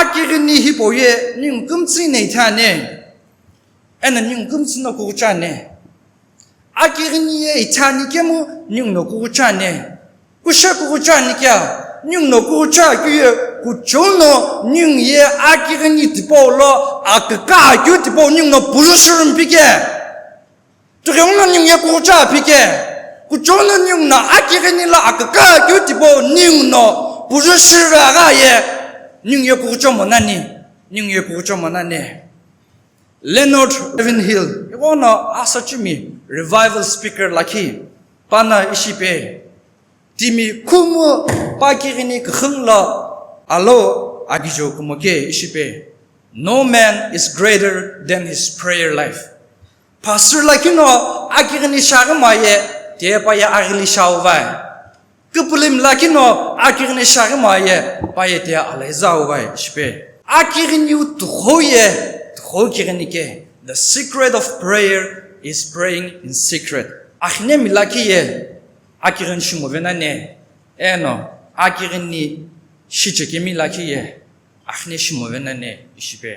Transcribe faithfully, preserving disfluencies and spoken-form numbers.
Akighini hipau ye ningu kümtsü no ithani, eno ningu kümtsü no kughuchani. Akighini ye ithani kemu ningu no kughuchani. Kushe kughuchani kea, ningu no kughucha keu ye kuchou no ningu ye akighini tipau lo aküka keu tipau ningu no puju shirumi pike. Tighenguno ningu ye kughucha pike, kuchou no ningu no akighini lo aküka keu tipau ningu no puju shiragha ye ningu ye kughuchomo nani, ningu ye kughuchomo nani. Leonard Ravenhill, ighono asachimi revival speaker lakhi, pano ishi pi, timi khumu pa kighini küxüng lo alo akijo kumoke ishi pi, "No man is greater than his prayer life." Pastor lakhi no akighini shaghi maye, tiye pa ye aghili shau vai. Küpülimi lakhi no akighini shaghi maye, pa ye tiye alaiza vai ishi pi. Akighini u tuxo ye, tuxo kighini ke. The secret of prayer is praying in secret. Akhinemi lakhi ye akighini shimove nani, eno akighini shichekemi lakhi ye akhine shimove nani ishi pi.